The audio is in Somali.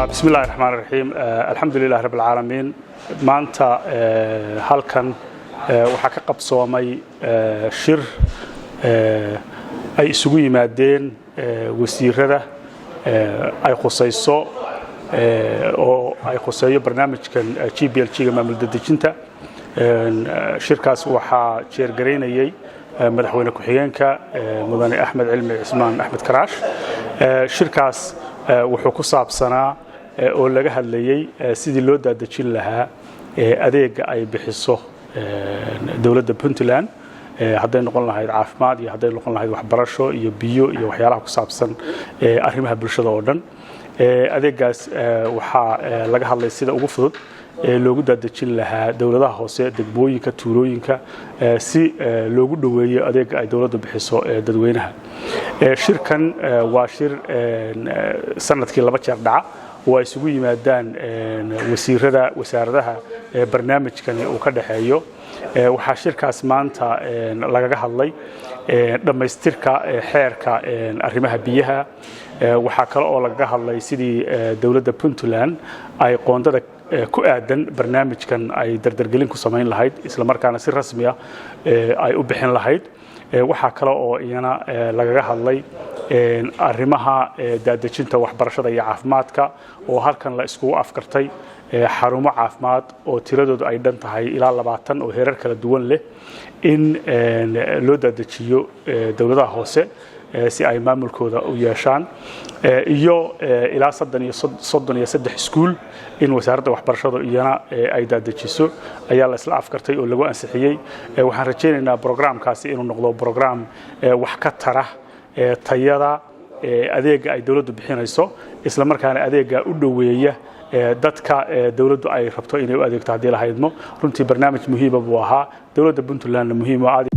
Bismi illahi raxmaan raxiim, alxamdu lilah rabb alcaalamiin. Maanta halkan waxaa ka qabsoomay shir ay isugu yimaadeen wasiirada ay khusayso oo ay khuseeyo barnaamijkan GPLG-ga maamul dedejinta. Shirkaas waxaa jeergaraynayey madaxweyne ku-xigeenka, mudane Axmed Cilmi Cismaan Axmed Karaash. Shirkaas wuxuu ku saabsanaa oo laga hadlayey sidii loo daadejin lahaa adeega ay bixiso dowladda Puntland, hadday noqon lahayd caafimaad iyo hadday noqon lahayd waxbarasho iyo biyo iyo waxyaalaha ku saabsan arrimaha bulshada oo dhan. Adeegaas waxaa laga hadlay sida ugu fudud ee loogu daadejin lahaa dowladaha hoose, degmooyinka, tuulooyinka, si loogu dhoweeyo adeega ay dowladdu bixiso dadweynaha. Shirkan waa shir sanadkii laba jeer dhaca oo ay isugu yimaadaan wasiirada wasaaradaha barnaamijkani uu ka dhexeeyo. Waxaa shirkaas maanta lagaga hadlay dhammaystirka xeerka arrimaha biyaha. Waxaa kale oo lagaga hadlay sidii dowladda Puntland ay qoondada ku aadan barnaamijkan ay dardargelin ku samayn lahayd, isla markaana si rasmi ah ay u bixin lahayd. Waxaa kale oo iyana lagaga hadlay arrimaha daadejinta waxbarashada iyo caafimaadka, oo halkan la iskugu afkartay xarumo caafimaad oo tiradoodu ay dhan tahay ilaa 20 oo heerar kala duwan leh in loo daadejiyo dowladaha hoose si ay maamulkooda u yeeshaan, iyo ilaa 33 iskuul in wasaaradda waxbarashadu iyana ay daadejiso ayaa la isla afkartay oo lagu ansixiyey. Waxaan rajaynaynaa programkaasi inuu noqdo program wax ka tara tayada adeega ay dowladdu bixinayso, isla markaana adeega u dhoweeya dadka dowladdu ay rabto inay u adeegto haddii la haydmo. Runtii barnaamij muhiima buu ahaa, dowladda Puntlandna muhiim oo aad.